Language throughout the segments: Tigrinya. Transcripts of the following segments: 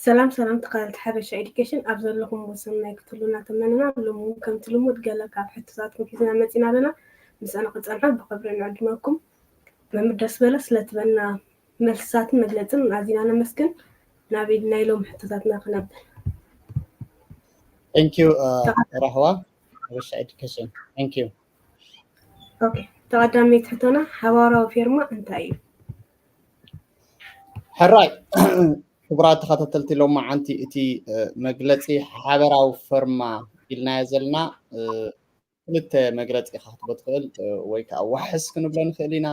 ሰላም ሰላም ተኸታተልቲ ሓበሻ ኤዱኬሽን ኣብ ዘለኹም ሰናይ ክትህሉ እናተመነና፣ ሎሚ እውን ከምቲ ልሙድ ገለ ካብ ሕቶታትኩም ሒዝና መፂና ኣለና። ምስኣና ክፀንሑ ብኽብሪ ንዕድመኩም። መምህር ደስ በለ ስለትበና መልስታትን መግለፅን ኣዚና ነመስግን። ናብ ናይ ሎሚ ሕቶታትና ክነብል። Thank you ራህዋ ሓበሻ ኤዱኬሽን። Thank you። ኦኬ፣ ተቐዳመይቲ ሕቶና ሓባራዊ ፌርማ እንታይ እዩ? ሕራይ ክቡራት ተኸታተልቲ ሎማዓንቲ እቲ መግለፂ ሓበራዊ ፌርማ ኢልናዮ ዘለና ክልተ መግለፂ ኢኻ ክትቦ ትኽእል ወይ ከዓ ዋሕስ ክንብሎ ንኽእል ኢና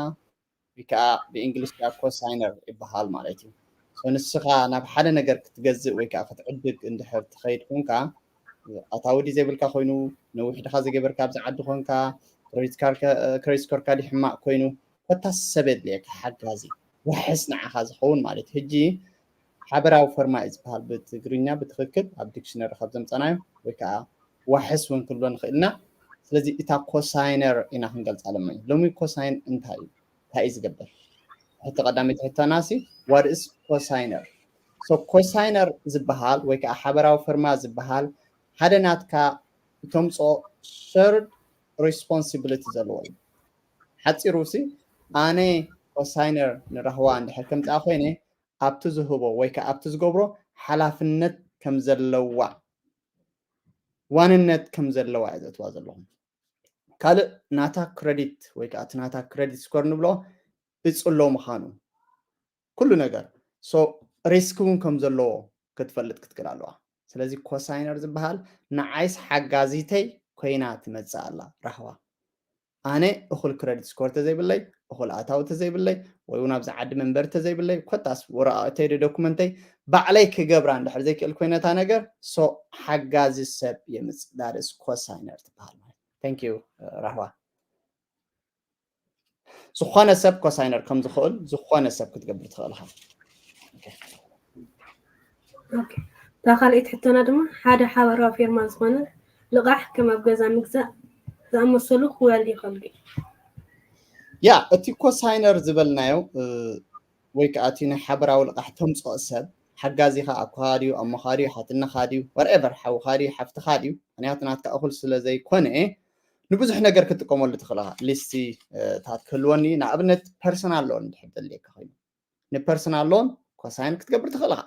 ወይ ከዓ ብእንግሊሽ ከዓ ኮሳይነር ይበሃል ማለት እዩ። ንስኻ ናብ ሓደ ነገር ክትገዝእ ወይ ከዓ ክትዕድግ እንድሕር ትኸይድ ኮንካ ኣታዊ ድዩ ዘይብልካ ኮይኑ ነዊሕ ድኻ ዝገበርካ ኣብዚ ዓዲ ኮንካ ክሬዲት ስኮርካ ድዩ ሕማቕ ኮይኑ ኮታስ ሰብ የድልየካ ሓጋዚ ዋሕስ ንዓኻ ዝኸውን ማለት እዩ። ሕጂ ሓበራዊ ፌርማ እዩ ዝበሃል ብትግርኛ ብትኽክል ኣብ ዲክሽነሪ ካብ ዘምፀናዮ ወይ ከዓ ዋሕስ እውን ክንብሎ ንኽእል ኢና። ስለዚ እታ ኮሳይነር ኢና ክንገልፃ ለመኝ። ሎሚ ኮሳይን እንታይ እዩ? እንታይ እዩ ዝገብር? ሕቶ ቀዳመይቲ ሕቶና ሲ what is cosigner? So ኮሳይነር ዝበሃል ወይ ከዓ ሓበራዊ ፌርማ ዝበሃል ሓደ ናትካ እተምፅኦ shared responsibility ዘለዎ እዩ። ሓፂሩ ሲ ኣነ ኮሳይነር ንራህዋ እንድሕር ከምፅኣ ኮይነ ኣብቲ ዝህቦ ወይ ከዓ ኣብቲ ዝገብሮ ሓላፍነት ከም ዘለዋ ዋንነት ከም ዘለዋ እየ ዘትዋ ዘለኹም። ካልእ ናታ ክረዲት ወይ ከዓ እቲ ናታ ክረዲት ስኮር ንብሎ እፅሎ ምዃኑ ኩሉ ነገር ሶ ሪስክ እውን ከም ዘለዎ ክትፈልጥ ክትክእል ኣለዋ። ስለዚ ኮሳይነር ዝበሃል ንዓይስ ሓጋዚተይ ኮይና ትመፅእ ኣላ ራህዋ። ኣነ እኹል ክረዲት ስኮር ተዘይብለይ እኹል ኣታዊ ተዘይብለይ ወይ እውን ኣብዚ ዓዲ መንበሪ ተዘይብለይ ኮታስ ወረቃቅተይ ዶ ዶኩመንተይ ባዕለይ ክገብራ እንድሕር ዘይክእል ኮይነታ ነገር ሶ ሓጋዚ ሰብ የምፅእ ዳርስ ኮሳይነር ትበሃል ማለት። Thank you ራህዋ። ዝኾነ ሰብ ኮሳይነር ከም ዝኽእል ዝኾነ ሰብ ክትገብር ትኽእል ኢኻ። እታ ካልኣይቲ ሕቶና ድማ ሓደ ሓበራዊ ፌርማ ዝኾነ ልቓሕ ከም ኣብ ገዛ ምግዛእ ዝኣመሰሉ ክውዕል ይኽእል ድዩ? ያ እቲ ኮሳይነር ዝበልናዮ ወይ ከዓ እቲ ናይ ሓበራዊ ልቓሕ ተምፅኦ ሰብ ሓጋዚኻ ኣኳኻ ድዩ ኣሞኻ ድዩ ሓትነኻ ድዩ whatever ሓውኻ ድዩ ሓፍትኻ ድዩ ምክንያቱ ናትካ እኹል ስለ ዘይኮነ ንብዙሕ ነገር ክትጥቀመሉ ትኽእል ኢኻ። ሊስቲ ታት ክህልወኒ ንኣብነት ፐርሰናል ሎን እንድሕር ደልየካ ኮይኑ ንፐርሰናል ሎን ኮሳይን ክትገብር ትኽእል ኢኻ።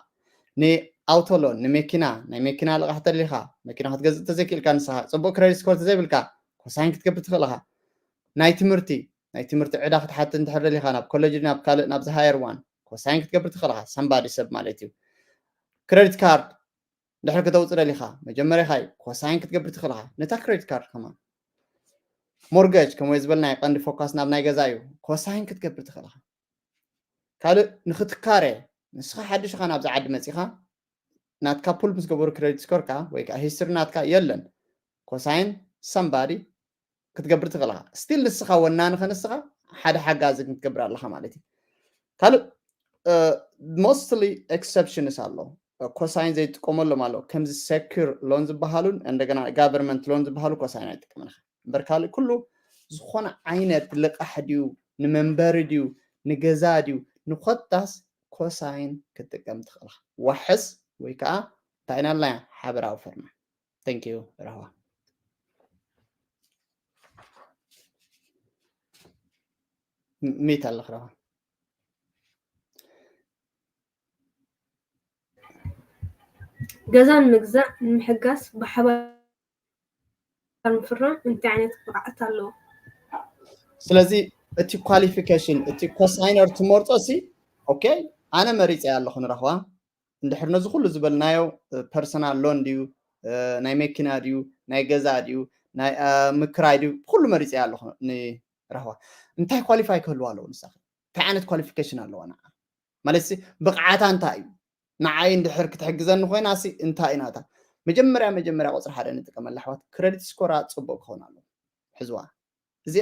ንኣውቶ ሎን ንመኪና ናይ መኪና ልቓሕ ተሊኻ መኪና ክትገዝእ ተዘይክእልካ ንስኻ ፅቡቅ ክረዲት ስኮር ተዘይብልካ ኮሳይን ክትገብር ትኽእል ኢኻ። ናይ ትምህርቲ ናይ ትምህርቲ ዕዳ ክትሓት እንድሕር ደሊኻ ናብ ኮሌጅ ናብ ካልእ ናብ ዝሃየር ዋን ኮሳይን ክትገብር ትኽእል ኢኻ። ሳምባዲ ሰብ ማለት እዩ። ክረዲት ካርድ ድሕሪ ክተውፅእ ደሊኻ መጀመርያ ኢኻ ኮሳይን ክትገብር ትኽእል ኢኻ። ነታ ክረዲት ካርድ ከማን ሞርገጅ ከምኡ ዝበልናዮ ቀንዲ ፎካስ ናብ ናይ ገዛ እዩ። ኮሳይን ክትገብር ትኽእል ኢኻ። ካልእ ንክትካረ ንስኻ ሓድሽ ኢኻ ናብዚ ዓዲ መፂኻ ናትካ ፑል ምስ ገበሩ ክረዲት ስኮርካ ወይ ከዓ ሂስትሪ ናትካ የለን ኮሳይን ሳምባዲ ክትገብር ትኽእል ኢኻ። ስቲል ንስኻ ወናኒ ከንስኻ ሓደ ሓጋዚ ክትገብር ኣለኻ ማለት እዩ። ካልእ ሞስትሊ ኤክሰፕሽንስ ኣሎ። ኮሳይን ዘይጥቀመሎም ኣሎ ከምዚ ሰኪር ሎን ዝበሃሉን እንደገና ጋቨርንመንት ሎን ዝበሃሉ ኮሳይን ኣይጥቀምን ኢኻ። እምበር ካልእ ኩሉ ዝኾነ ዓይነት ልቓሕ ድዩ ንመንበሪ ድዩ ንገዛ ድዩ ንኮታስ ኮሳይን ክትጥቀም ትኽእል ኢኻ። ዋሕስ ወይ ከዓ እንታይ ኢና ኢልናያ ሓበራዊ ፌርማ። Thank you ራህዋ። ሚት ኣለኽ ራህዋ። ገዛ ንምግዛእ ንምሕጋስ ብሓባር ምፍራም እንታይ ዓይነት ብቕዓት ኣለዎ? ስለዚ እቲ ኳሊፊኬሽን እቲ ኮሳይነር ትመርፆ ሲ ኦኬ ኣነ መሪፀ ኣለኹ ንራህዋ እንድሕር ነዚ ኩሉ ዝበልናዮ ፐርሰናል ሎን ድዩ ናይ መኪና ድዩ ናይ ገዛ ድዩ ናይ ምክራይ ድዩ ኩሉ መሪፀ ኣለኹ ንራህዋ እንታይ ኳሊፋይ ክህልዋ ኣለዎ ንሳ እንታይ ዓይነት ኳሊፊኬሽን ኣለዋ ንዓ ማለት ብቕዓታ እንታይ እዩ ንዓይ እንድሕር ክትሕግዘኒ ኮይና ሲ እንታይ እዩ ናታ መጀመርያ መጀመርያ ቁፅሪ ሓደ ንጥቀመላ ኣሕዋት ክረዲት ስኮራ ፅቡቅ ክኸውን ኣለዎ ሕዝዋ እዚ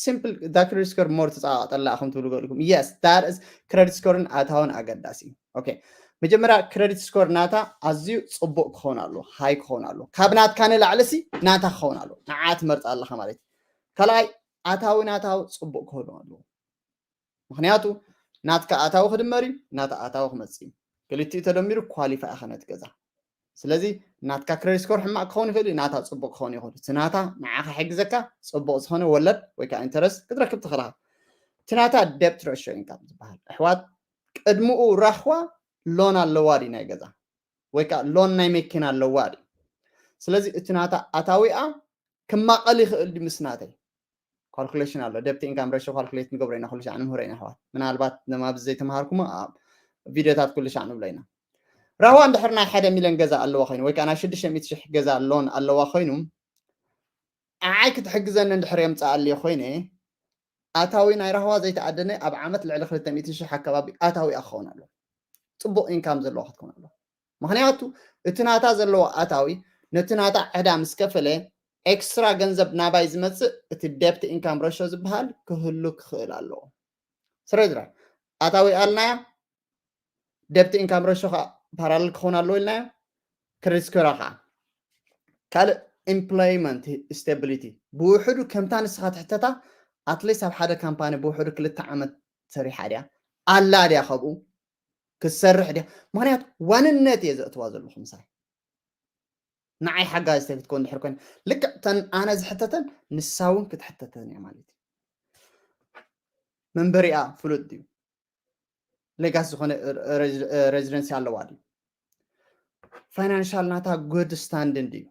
ሲምፕል እዛ ክረዲት ስኮር ሞር ትፃቃጠላ ከም ትብሉ ገሊኩም yes that is ክረዲት ስኮርን ኣታውን ኣገዳሲ ኦኬ መጀመርያ ክረዲት ስኮር ናታ ኣዝዩ ፅቡቅ ክኸውን ኣለዎ ሃይ ክኸውን ኣለዎ ካብ ናትካ ንላዕሊ ሲ ናታ ክኸውን ኣለዎ ንዓ ትመርፅ ኣለካ ማለት እዩ ካልኣይ ኣታዊ ናታው ፅቡቅ ክኸውን ኣለዎ ምክንያቱ ናትካ ኣታዊ ክድመር እዩ ናታ ኣታዊ ክመፅእ እዩ ክልቲኡ ተደሚሩ qualify ኢኻ ነቲ ገዛ። ስለዚ ናትካ credit score ሕማቕ ክኸውን ይኽእል እዩ፣ ናታ ጽቡቕ ክኸውን ይኽእል እዩ። እቲ ናታ ንዓኻ ሕግዘካ ጽቡቕ ዝኾነ ወለድ ወይ ከዓ interest ክትረክብ ትኽእል ኢኻ። እቲ ናታ debt ratio income ዝበሃል ኣሕዋት ቅድምኡ ራኽዋ loan ኣለዋ ድዩ ናይ ገዛ ወይ ከዓ loan ናይ መኪና ኣለዋ ድዩ? ስለዚ እቲ ናታ ኣታዊኣ ክማቐል ይኽእል ድዩ ምስ ናተይ? Calculation ኣሎ፣ debt income ratio calculate ንገብሮ ኢና፣ ኩሉ ሻዕ ንምህሮ ኢና ኣሕዋት። ምናልባት ነማብ ዘይተምሃርኩሞ ኣብ ቪድዮታት ኩሉ ሻዕ ንብሎ ኢና። ራህዋ እንድሕር ናይ ሓደ ሚልዮን ገዛ ኣለዋ ኮይኑ ወይ ከዓ ናይ ሽዱሽተ ሚእቲ ሽሕ ገዛ loan ኣለዋ ኮይኑ ንዓይ ክትሕግዘኒ እንድሕር የምፅኣልየ ኮይነ ኣታዊ ናይ ራህዋ ዘይተኣደነ ኣብ ዓመት ልዕሊ ክልተ ሚእቲ ሽሕ ኣካባቢ ኣታዊ ክኸውን ኣሎ። ፅቡቕ income ዘለዋ ክትከውን ኣለዋ። ምክንያቱ እቲ ናታ ዘለዎ ኣታዊ ነቲ ናታ ዕዳ ምስ ከፈለ extra ገንዘብ ናባይ ዝመፅእ እቲ debt income ratio ዝበሃል ክህሉ ክኽእል ኣለዎ። ስረድራ ኣታዊ ኣልናያ debt income ratio ከዓ parallel ክኸውን ኣለዎ ኢልናዮ። Credit score ከዓ ካልእ employment stability ብውሕዱ ከምታ ንስኻ ትሕተታ at least ኣብ ሓደ ካምፓኒ ብውሕዱ ክልተ ዓመት ሰሪሓ ድያ ኣላ ድያ ከብኡ ክትሰርሕ ድያ? ምክንያቱ ዋንነት እየ ዘእትዋ ዘለኹ ምሳይ። ንዓይ ሓጋዚተይ ክትከውን ድሕር ኮይነ ልክዕ ተን ኣነ ዝሕተተን ንሳ እውን ክትሕተተን እያ ማለት እዩ። መንበሪኣ ፍሉጥ ድዩ? ሌጋሲ ዝኾነ residency ኣለዋ ድዩ? Financial ናታ good standing ድዩ?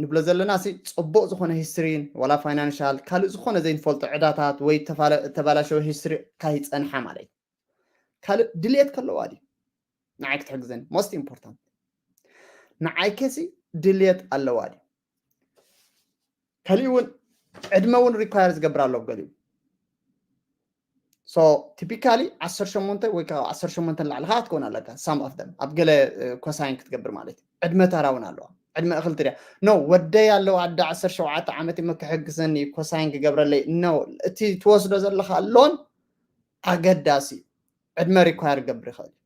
ንብሎ ዘለና ሲ ፅቡቕ ዝኾነ history ን ዋላ financial ካልእ ዝኾነ ዘይንፈልጦ ዕዳታት ወይ ተባላሸወ history ካይፀንሓ ማለት እዩ። ካልእ ድልየት ከለዋ ድዩ ንዓይ ክትሕግዘኒ? Most important ንዓይ ከሲ ድልየት ኣለዋ ድዩ? ከሊኡ እውን ዕድመ እውን require ዝገብር ኣሎ ገሊኡ። So typically ዓሰርተ ሸሞንተ ወይ ካብ ዓሰርተ ሸሞንተ ንላዕሊ ከዓ ክትከውን ኣለካ። Some of them ኣብ ገለ cosign ክትገብር ማለት እዩ። ዕድመ ታራ እውን ኣለዋ። ዕድመ እኽልቲ ድያ? No ወደይ ኣለዋ ኣደ ዓሰርተ ሸውዓተ ዓመት እሞ ክሕግዘኒ cosign ክገብረለይ no። እቲ ትወስዶ ዘለኻ loan ኣገዳሲ እዩ። ዕድመ require ክገብር ይኽእል እዩ።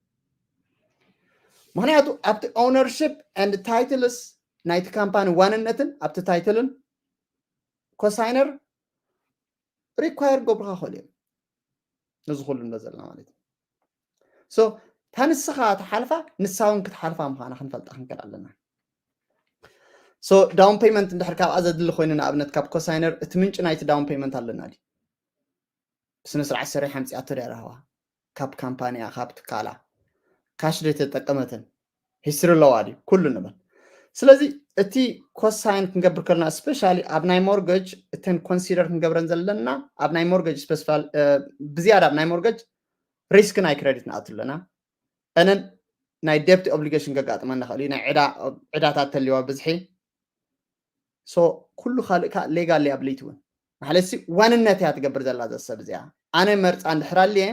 ምክንያቱ ኣብቲ ownership and titles ናይቲ ካምፓኒ ዋንነትን ኣብቲ title ን cosigner require ክገብሩካ ይኽእሉ እዮም። ነዚ ኩሉ ንብሎ ዘለና ማለት እዩ። So እታ ንስኻ ትሓልፋ ንሳ እውን ክትሓልፋ ምዃና ክንፈልጣ ክንክእል ኣለና። So down payment እንድሕር ካብኣ ዘድሊ ኮይኑ ንኣብነት ካብ cosigner እቲ ምንጪ ናይቲ down payment ኣለና ድዩ? ብስነ ስርዓት ሰሪሓ ኣምፂኣቶ ድያ ራህዋ ካብ ካምፓኒያ ካብ ትካላ ካሽ ዶ ተጠቀመትን history ኣለዋ ድዩ ኩሉ ንብል። ስለዚ እቲ cosign ክንገብር ከለና especially ኣብ ናይ mortgage እተን consider ክንገብረን ዘለና ኣብ ናይ mortgage special ብዝያዳ ኣብ ናይ mortgage risk ናይ credit ንኣቱ ኣለና and then ናይ debt obligation ከጋጥመና ይኽእል እዩ ናይ ዕዳታት ተልዋ ብዝሒ so ኩሉ ካልእ ከዓ legal liability እውን ማለት ሲ ዋንነት እያ ትገብር ዘላ ዘሰብ እዚኣ ኣነ መርፃ እንድሕር ኣልየ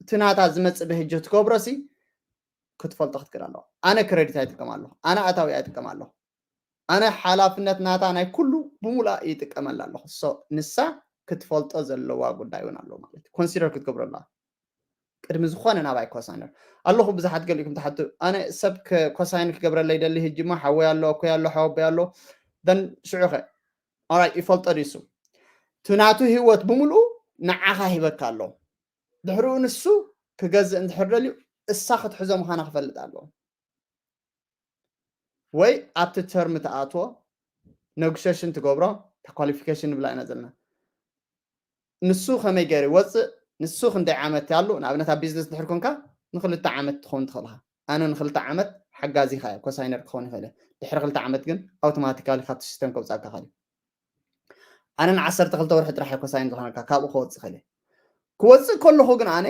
እቲ ናታ ዝመፅእ ብህጆ ትገብሮ ሲ ክትፈልጦ ክትክእል ኣለዋ ኣነ credit ኣይጥቀም ኣለኹ ኣነ ኣታዊ ኣይጥቀም ኣለኹ ኣነ ሓላፍነት ናታ ናይ ኩሉ ብሙሉኣ ይጥቀመላ ኣለኹ so ንሳ ክትፈልጦ ዘለዋ ጉዳይ እውን ኣለዎ ማለት እዩ consider ክትገብሮ ኣለዋ ቅድሚ ዝኾነ ናባይ cosigner ኣለኹ ብዙሓት ገሊእኩም ትሓቱ ኣነ ሰብ cosign ክገብረለይ ደሊ ህጂ ሞ ሓወይ ኣሎ እኮይ ኣሎ ሓወቦይ ኣሎ then ሽዑኸ ኦራይ ይፈልጦ ድዩ እቲ ናቱ ህይወት ብምልኡ ንዓኻ ሂበካ ኣሎ ድሕሪኡ ንሱ ክገዝእ እንድሕር ደልዩ እሳ ክትሕዞ ምዃና ክፈልጥ ኣለዎ ወይ ኣብቲ term ትኣትዎ negotiation ትገብሮ qualification ንብላ ኢና ዘለና ንሱ ከመይ ገይሩ ይወፅእ ንሱ ክንደይ ዓመት ያሉ ንኣብነት ኣብ business ድሕር ኮንካ ንክልተ ዓመት ትኸውን ትኽእልካ ኣነ ንክልተ ዓመት ሓጋዚኻ እየ cosigner ክኸውን ይኽእል ድሕሪ ክልተ ዓመት ግን automatically ካብቲ system ከውፃካ ይኽእል ኣነ ንዓሰርተ ክልተ ወርሒ ጥራሕ cosign ዝኾነካ ካብኡ ክወፅእ ይኽእል ክወፅእ ከለኹ ግን ኣነ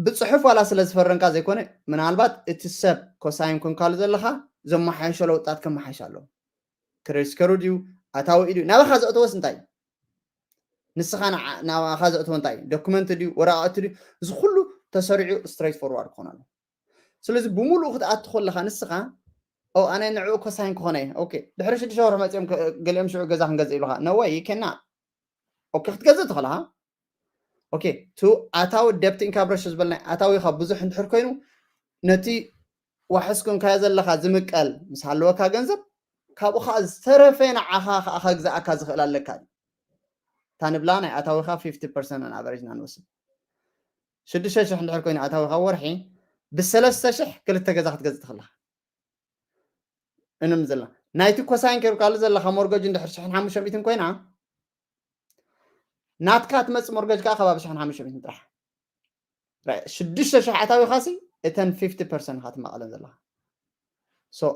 ብፅሑፍ ዋላ ስለ ዝፈረምካ ዘይኮነ ምናልባት እቲ ሰብ cosign ኮንካሉ ዘለኻ ዘመሓየሾ ለውጣት ከመሓይሽ ኣለዎ credit score ድዩ ኣታዊ ድዩ ናባኻ ዘእተወስ እንታይ እዩ ንስኻ ናባኻ ዘእተወ እንታይ እዩ document ድዩ ወረቃቅቲ ድዩ እዚ ኩሉ ተሰሪዑ straight forward ክኾን ኣለዎ ስለዚ ብምሉኡ ክትኣቱ ከለኻ ንስኻ ኣነ ንዕኡ cosign ክኾነ ድሕሪ ሽዱሽተ ወርሒ መፂኦም ገሊኦም ሽዑ ገዛ ክንገዝእ ይብሉኻ no way you cannot okay ክትገዝእ ትኽእል okay እቲ ኣታዊ debt income ratio ዝበልናዮ ኣታዊኻ ብዙሕ እንድሕር ኮይኑ ነቲ ዋሕስ ኮንካዮ ዘለኻ ዝምቀል ምስ ሃለወካ ገንዘብ ካብኡ ከዓ ዝተረፈ ንዓኻ ከዓ ከግዝኣካ ዝኽእል ኣለካ እዩ እታ ንብላ ናይ ኣታዊኻ fifty percent on average ኢና ንወስድ ሽዱሽተ ሽሕ እንድሕር ኮይኑ ኣታዊኻ ወርሒ ብሰለስተ ሽሕ ክልተ ገዛ ክትገዝእ ትኽእላ። እንም ዘላ ናይቲ ኮሳይን ከይሩካሉ ዘለካ ሞርገጅ እንድሕር ሽሕን ሓሙሽተ ሚእትን ኮይና፣ ናትካ ትመጽእ ሞርገጅ ከዓ ከባቢ ሽሕን ሓሙሽተ ሚእትን ጥራሕ። ሽዱሽተ ሽሕ ኣታዊኻሲ እተን ፊፍቲ ፐርሰንት ኢኻ ትማቐለን ዘለኻ። So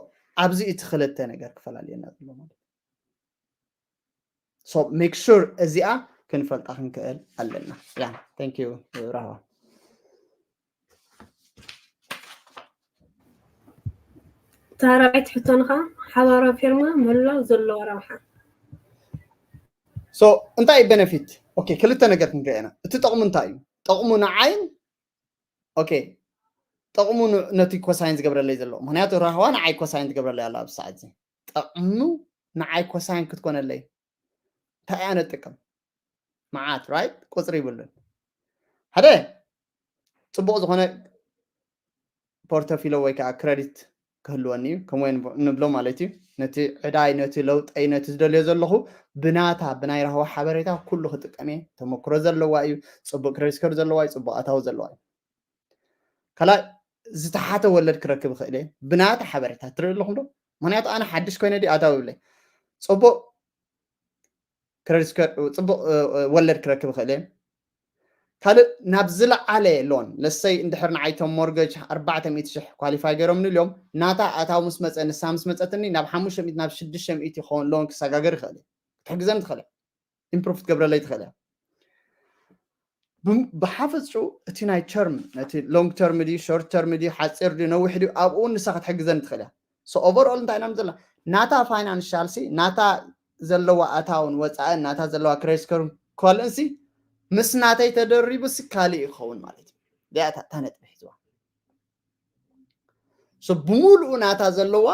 ኣብዚ እቲ ክልተ ነገር ክፈላልየና ዘሎ ማለት። So make sure እዚኣ ክንፈልጣ ክንክእል ኣለና። ያ thank you ራህዋ። ታራይት ሕቶንኻ ሓባራዊ ፊርማ ምህላው ዘለዎ ረብሓ። So እንታይ እዩ ቤነፊት? ኦኬ ክልተ ነገር ክንሪኦ ኢና። እቲ ጠቕሙ እንታይ እዩ? ጠቕሙ ንዓይን ኦኬ ጠቕሙ ነቲ ኮሳይን ዝገብረለይ ዘሎ፣ ምክንያቱ ራህዋ ንዓይ ኮሳይን ትገብረለይ ኣላ ኣብዚ ሰዓት እዚ። ጠቕሙ ንዓይ ኮሳይን ክትኮነለይ እንታይ እያ ነጥቀም? መዓት ራይት ቁፅሪ ይብሉን። ሓደ ፅቡቕ ዝኾነ ፖርቶፊሎ ወይ ከዓ ክረዲት ክህልወኒ እዩ፣ ከምኡ ንብሎ ማለት እዩ። ነቲ ዕዳይ፣ ነቲ ለውጠይ፣ ነቲ ዝደልዮ ዘለኹ ብናታ ብናይ ራህዋ ሓበሬታ ኩሉ ክጥቀም እየ። ተመክሮ ዘለዋ እዩ፣ ፅቡቕ ክረዲት ስኮር ዘለዋ እዩ፣ ፅቡቕ ኣታዊ ዘለዋ እዩ። ካልኣይ ዝተሓተ ወለድ ክረክብ ይኽእል እየ ብናታ ሓበሬታ። ትርኢ ኣለኹም ዶ? ምክንያቱ ኣነ ሓድሽ ኮይነ ድዩ ኣታዊ ይብለይ። ፅቡቕ ክረዲት ስኮር፣ ፅቡቕ ወለድ ክረክብ ይኽእል እየ። ካልእ ናብ ዝለዓለ ሎን ለሰይ እንድሕር ንዓይቶም ሞርገጅ ኣርባዕተ ሚእቲ ሽሕ ኳሊፋይ ገይሮም ንልዮም ናታ ኣታዊ ምስ መፀ ንሳ ምስ መፀትኒ ናብ ሓሙሽተ ሚእቲ ናብ ሽዱሽተ ሚእቲ ክኸውን ሎን ክሰጋገር ይኽእል ክትሕግዘን ትኽእል ኢምፕሩቭ ክትገብረለይ ትኽእል እያ። ብሓፈፅኡ እቲ ናይ ተርም ነቲ ሎንግ ተርም ድዩ ሾርት ተርም ድዩ ሓፂር ድዩ ነዊሕ ድዩ ኣብኡ እውን ንሳ ክትሕግዘን ትኽእል እያ። So overall እንታይ ኢና ንዘላ ናታ ፋይናንሻል ሲ ናታ ዘለዋ ኣታውን ወፃእን ናታ ዘለዋ ክሬዲት ስኮርን ካልእን ሲ ምስ ናተይ ተደሪቡ ሲ ካልእ ይኸውን ማለት እዩ። ዚኣ እታ ነጥቢ ሒዝዋ። So ብምሉኡ ናታ ዘለዋ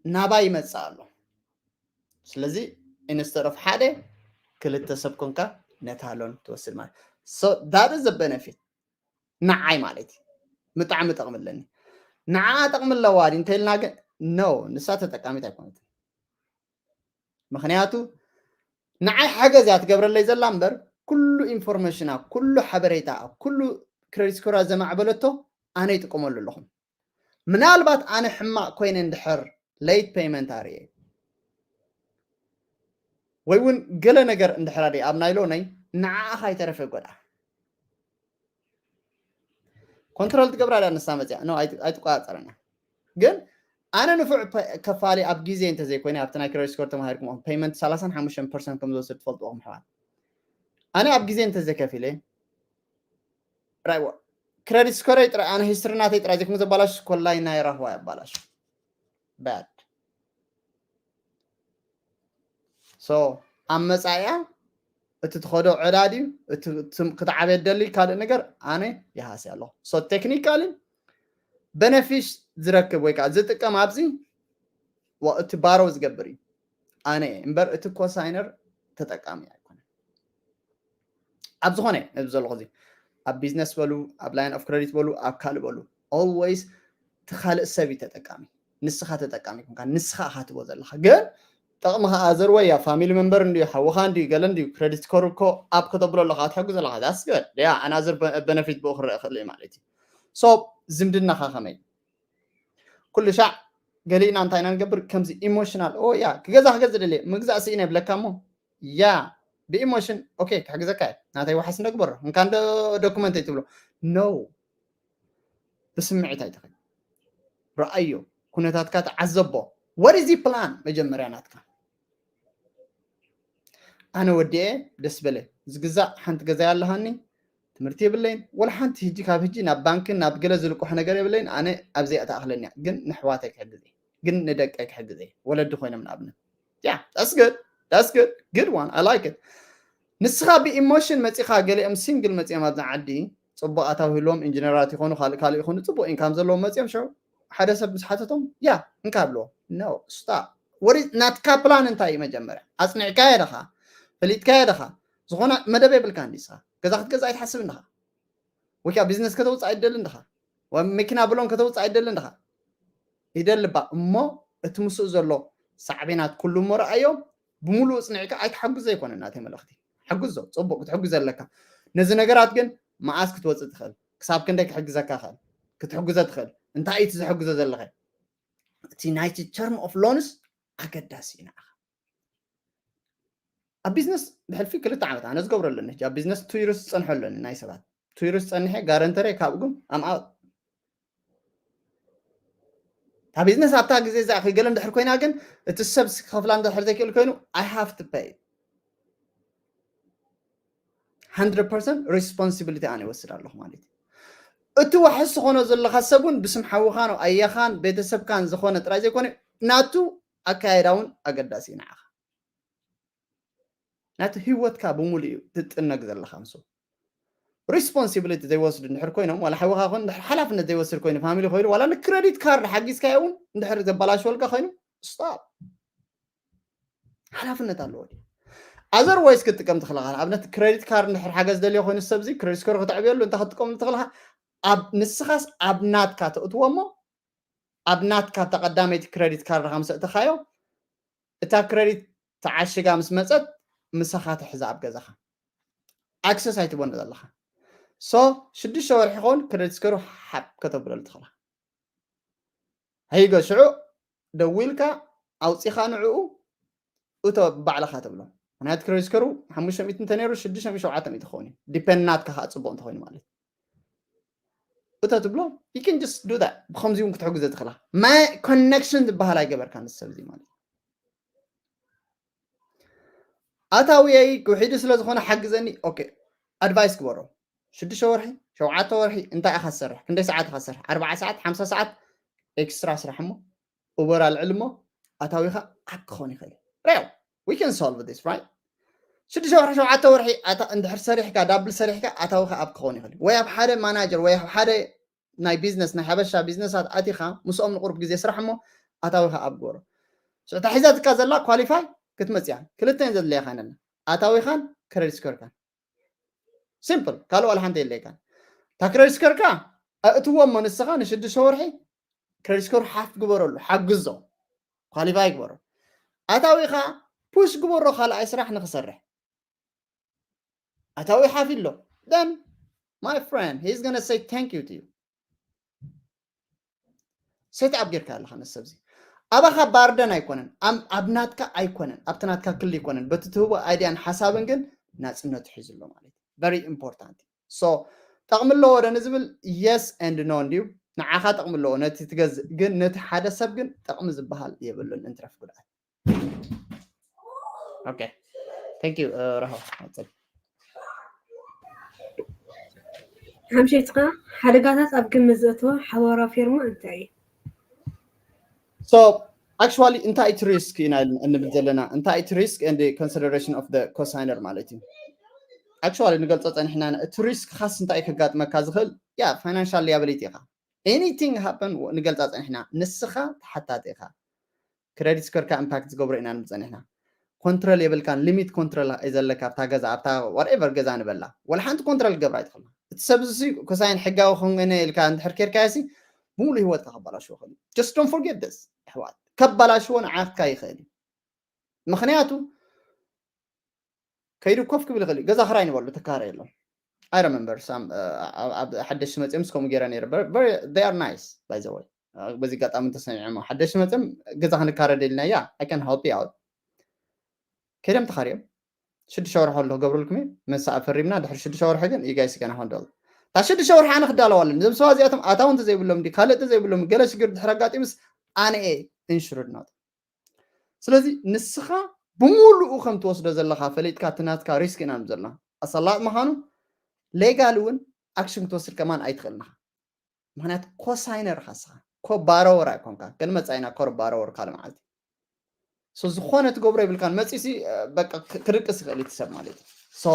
ናባይ ይመፅእ ኣሎ። ስለዚ instead of ሓደ ክልተ ሰብ ኮንካ ነታ ሎን ትወስድ ማለት so that is a benefit ንዓይ ማለት እዩ። ብጣዕሚ ጠቕሚ ኣለኒ። ንዓ ጠቕሚ ኣለዋ ድዩ እንተኢልና ግን no ንሳ ተጠቃሚት ኣይኮነትን። ምክንያቱ ንዓይ ሓገዝ እያ ትገብረለይ ዘላ እምበር ኩሉ ኢንፎርሜሽና ኩሉ ሓበሬታ ኩሉ ክሬዲት ስኮራ ዘማዕበለቶ ኣነ ይጥቀመሉ ኣለኹም። ምናልባት ኣነ ሕማቕ ኮይነ እንድሕር ሌት ፔይመንት ኣርእየ ወይ እውን ገለ ነገር እንድሕር ኣርእየ ኣብ ናይ ሎነይ ንዓኣ ካይተረፈ ይጎድኣ። ኮንትሮል ትገብራ እያ ንሳ መፅያ no ኣይትቆፃፀረና። ግን ኣነ ንፉዕ ከፋሊ ኣብ ግዜ እንተዘይኮይነ ኣብቲ ናይ ክሬዲት ስኮር ተማሂርኩም ፔይመንት ሰላሳን ሓሙሽተን ፐርሰንት ከም ዝወስድ ትፈልጥዎ ምሕዋት ኣነ ኣብ ግዜ እንተዘይከፊለ ክሬዲት ስኮረይ ጥራይ ኣነ ሂስትሪ ናተይ ጥራይ ዘይኮነ ዘባላሽ ኮላይ ናይ ራህዋ ያባላሽ ባድ so ኣብ መፃኢያ እቲ ትኸዶ ዕዳ ድዩ ክትዓበየ ደሊ ካልእ ነገር ኣነ ይሃሲ ኣለኹ። So ቴክኒካሊ በነፊሽ ዝረክብ ወይ ከዓ ዝጥቀም ኣብዚ እቲ ባሮ ዝገብር እዩ ኣነ እምበር እቲ ኮሳይነር ተጠቃሚ ኣይኮነን። ኣብ ዝኾነ ነዚ ዘለኹ እዚ ኣብ ቢዝነስ በሉ ኣብ ላይን ኦፍ ክረዲት በሉ ኣብ ካልእ በሉ always እቲ ካልእ ሰብ እዩ ተጠቃሚ። ንስኻ ተጠቃሚ ኮንካ ንስኻ ኢኻ ትቦ ዘለኻ ግን ጠቕሚ ከዓ ዘርወያ ፋሚሊ መንበር እንድዩ ሓውኻ እንድዩ ገለ እንድዩ ክረዲት ስኮር እኮ ኣብ ከተብሎ ኣለኻ ትሕጉ ዘለኻ that's good yeah ኣናዝር በነፊት ብኡ ክረአ ክእል ማለት እዩ። So ዝምድናኻ ከመይ ኩሉ ሻዕ ገሊእና እንታይ ኢና ንገብር ከምዚ ኢሞሽናል ኦ ያ ክገዛ ክገዝ ደልየ ምግዛእ ስኢነ ይብለካ እሞ ያ ብኢሞሽን ኦኬ ክሕግዘካ እየ ናተይ ዋሕስ ነግበሮ እንካ እንደ ዶኩመንት ትብሎ no ብስምዒት ኣይትኸድ ረኣዮ ኩነታትካ ተዓዘቦ what is plan መጀመርያ ናትካ ኣነ ወዲኤ ደስ በለ ዝግዛእ ሓንቲ ገዛ ኣለሃኒ ትምህርቲ የብለይን ወላ ሓንቲ ህጂ ካብ ህጂ ናብ ባንክን ናብ ገለ ዝልቅሑ ነገር የብለይን ኣነ ኣብዚኣ ተኣኽለኒ እያ ግን ንሕዋተይ ክሕግዝ እየ ግን ንደቀይ ክሕግዝ እየ ወለዲ ኮይኖም ንኣብነት yeah that's good that's good good one I like it ንስኻ ብኢሞሽን መፂኻ ገሊኦም ሲንግል መፂኦም ኣብዛ ዓዲ ፅቡቅ ኣታዊ ህልዎም ኢንጂነራት ይኾኑ ካልእ ካልእ ይኾኑ ፅቡቅ ኢንካም ዘለዎም መፂኦም ሸው ሓደ ሰብ ምስ ሓተቶም ያ እንካ ብሎ no stop what is ናትካ ፕላን እንታይ እዩ መጀመርያ ኣፅኒዕካዮ ደኻ ፈሊጥካዮ ደኻ ዝኾነ መደብ የብልካ እንዲስኻ ገዛ ክትገዛ ኣይትሓስብ እንድኻ ወይ ከዓ ቢዝነስ ከተውፅእ ኣይደልን ድኻ ወይ መኪና ብሎን ከተውፅእ ኣይደልን ድኻ ይደልባ እሞ እቲ ምስኡ ዘሎ ሳዕቤናት ኩሉ እሞ ረኣዮም ብምሉእ ፅኒዕካ ኣይትሓጉዞ ኣይኮነ ናተይ መልእኽቲ ሓጉዞ ፅቡቅ ክትሕጉዘ ኣለካ ነዚ ነገራት ግን መዓስ ክትወፅእ ትኽእል ክሳብ ክንደይ ክሕግዘካ ክእል ክትሕግዞ ትኽእል። እንታይ እዩ እቲ ዘሕግዞ ዘለኸ? እቲ ናይቲ term of loans ኣገዳሲ እዩ ንዓኻ። ኣብ ቢዝነስ ብሕልፊ ክልተ ዓመት ኣነ ዝገብሮ ኣለኒ። ኣብ ቢዝነስ two years ዝፀንሖ ኣለኒ ናይ ሰባት two years ፀኒሐ ጋረንተረ ካብ ግን ኣምኣ እታ ቢዝነስ ኣብታ ግዜ እዛ ከይገለ እንድሕር ኮይና ግን እቲ ሰብ ክኸፍላ እንድሕር ዘይክእል ኮይኑ I have to pay hundred percent responsibility ኣነ ይወስድ ኣለኹ ማለት እዩ። እቲ ዋሕስ ዝኾነ ዘለኻ ሰብ እውን ብስም ሓውኻን ኣያኻን ቤተሰብካን ዝኾነ ጥራይ ዘይኮነ ናቱ ኣካየዳ እውን ኣገዳሲ እዩ ንዓኻ። ናቲ ህይወትካ ብምሉእ እዩ ትጥነግ ዘለኻ ምስ responsibility ዘይወስዱ እንድሕር ኮይኖም ዋላ ሓውኻ ኮይኑ እንድሕር ሓላፍነት ዘይወስድ ኮይኑ ፋሚሊ ኮይኑ ዋላ ንክረዲት ካርድ ሓጊዝካዮ እውን እንድሕር ዘበላሽወልካ ኮይኑ stop ሓላፍነት ኣለዎ ድዩ? Otherwise ክትጥቀም ትኽእልኻ ኣብነት ክረዲት ካርድ እንድሕር ሓገዝ ደልዮ ኮይኑ ሰብዚ ክረዲት ስኮር ክተዕብየሉ እንታይ ክትጥቀም ትኽእልኻ? ኣብ ንስኻስ ኣብ ናትካ ተእትዎ እሞ ኣብ ናትካ ተቐዳመይቲ ክረዲት ካርድኻ ምስ ኣእተኻዮ እታ ክረዲት ተዓሽጋ ምስ መፀት ምሳኻ ትሕዛ ኣብ ገዛኻ ኣክሰስ ኣይትቦን ዘለኻ so ሽዱሽተ ወርሒ ኸውን ክረዲት ስኮሩ ሓብ ከተብለሉ ትኽእልኻ። ሀይገ ሽዑ ደዊልካ ኣውፂኻ ንዕኡ እቶ ባዕልኻ ትብሎ ምክንያቱ ክረዲት ስኮሩ ሓሙሽተ ሚእቲ እንተነይሩ ሽዱሽተ ሚእቲ ሸውዓተ ሚእቲ ክኸውን እዩ depend ናትካ ከዓ ፅቡቅ እንተኮይኑ ማለት እዩ እቶ ትብሎ you can just do that ብከምዚ እውን ክትሕግዞ ትኽእላ ማይ ኮኔክሽን ዝበሃል ኣይገበርካ ንሰብ እዚ ማለት ኣታውየይ ክውሒዱ ስለ ዝኾነ ሓግዘኒ okay advice ግበሮ ሽዱሽተ ወርሒ ሸውዓተ ወርሒ እንታይ ኢኻ ትሰርሕ ክንደይ ሰዓት ኢኻ ትሰርሕ ኣርባዓ ሰዓት ሓምሳ ሰዓት ኤክስትራ ስራሕ እሞ ኡበር ኣልዕል እሞ ኣታዊኻ ኣብ ክኾን ይኽእል እዩ we can solve this right ሽዱሽተ ወርሒ ሸውዓተ ወርሒ እንድሕር ሰሪሕካ ዳብል ሰሪሕካ ኣታዊኻ ኣብ ክኾን ይኽእል ወይ ኣብ ሓደ ማናጀር ወይ ኣብ ሓደ ናይ ቢዝነስ ናይ ሓበሻ ቢዝነሳት ኣቲኻ ምስኦም ንቁሩብ ግዜ ስራሕ እሞ ኣታዊኻ ኣብ ግበሮ ሽታ ሒዛትካ ዘላ ኳሊፋይ ክትመፅያ ክልተን ዘድለየኻ ነና ኣታዊኻን ክረዲት ስኮርካን ሲምፕል ካልእ ዋላ ሓንቲ የድለየካን እታ ክረዲት ስኮርካ ኣእትዎ እሞ ንስኻ ንሽዱሽተ ወርሒ ክረዲት ስኮር ሓፍ ግበረሉ ሓግዞ ኳሊፋይ ግበሮ ኣታዊኻ ፑሽ ግበሮ ካልኣይ ስራሕ ንክሰርሕ ኣታዊ ሓፊ ኣሎ then my friend he's gonna say thank you to you set up ጌርካ ኣለኻ ነሰብዚ ኣባኻ ባርደን ኣይኮነን ኣብ ናትካ ኣይኮነን ኣብቲ ናትካ ክሊ ኣይኮነን በቲ ትህቦ ኣይድያን ሓሳብን ግን ናፅነቱ ሒዙ ኣሎ ማለት እዩ very important so ጠቕሚ ኣለዎ ዶ ንዝብል yes and no እንድዩ ንዓኻ ጠቕሚ ኣለዎ ነቲ ትገዝእ ግን ነቲ ሓደ ሰብ ግን ጠቕሚ ዝበሃል የብሉን እንትረፍ ጉድኣት okay thank you ረሆ ቀፅል ሓምሸይትኻ ሓደጋታት ኣብ ግምት ዘእተወ ሓዋራ ፌርማ እንታይ እዩ so actually እንታይ እቲ risk ኢና እንብል ዘለና እንታይ እቲ risk and consideration of the cosigner ማለት እዩ actually ንገልፆ ፀኒሕና እቲ risk ካስ እንታይ ከጋጥመካ ዝኽእል ያ financial liability ኢኻ anything happen ንገልፃ ፀኒሕና ንስኻ ተሓታቲ ኢኻ ክረዲት ስኮርካ ኢምፓክት ዝገብሮ ኢና ንብል ፀኒሕና ኮንትሮል የብልካን ሊሚት ኮንትሮል እዩ ዘለካ ኣብታ ገዛ ኣብታ whatever ገዛ ንበላ ወላ ሓንቲ ኮንትሮል ክገብራ ኣይትኽእልና እቲ ሰብ እዚ ኮሳይን ሕጋዊ ክኾነ ኢልካ እንድሕር ኬርካዮ ሲ ብምሉ ህይወትካ ከባላሽዎ ይኽእል just don't forget this ኣሕዋት ከባላሽዎ ንዓካ ይኽእል እዩ ምክንያቱ ከይዱ ኮፍ ክብል ይኽእል እዩ ገዛ ክራይ ንበሉ ተካረ የሎም I remember some ኣብ ሓደሽቲ መፅኦም ምስ ከምኡ ገይረ ነይረ they are nice by the way በዚ ኣጋጣሚ እንተሰሚዖሞ ሓደሽቲ መፅኦም ገዛ ክንካረ ደልና ያ I can help you out ከይዶም ተኻርዮም ሽዱሽተ ወርሒ ኣሎ ገብሩልኩም ምስ ኣፈሪምና ድሕሪ ሽዱሽተ ወርሒ ግን you guys gonna handle እታ ሽዱሽተ ወርሒ ኣነ ክዳለዋ ኣለኒ እዞም ሰባት እዚኣቶም ኣታዊ እንተዘይብሎም ዲ ካልእ እንተዘይብሎም ገለ ሽግር ድሕሪ ኣጋጢምስ ኣነ እየ ኢንሹርድ ናት ስለዚ ንስኻ ብምሉኡ ከም ትወስዶ ዘለኻ ፈሊጥካ እቲ ናትካ ሪስክ ኢና ንብል ዘለና ኣሰላጥ ምዃኑ ሌጋል እውን ኣክሽን ክትወስድ ከማን ኣይትኽእልን ኢኻ ምክንያቱ ኮሳይነር ኢኻ ንስኻ ኮባሮወር ኣይኮንካ ክንመፃ ኢና ኮባሮወር ካልእ መዓልቲ so ዝኾነ ትገብሮ ይብልካን መፂሲ በቃ ክድቅስ ይኽእል እቲ ሰብ ማለት እዩ so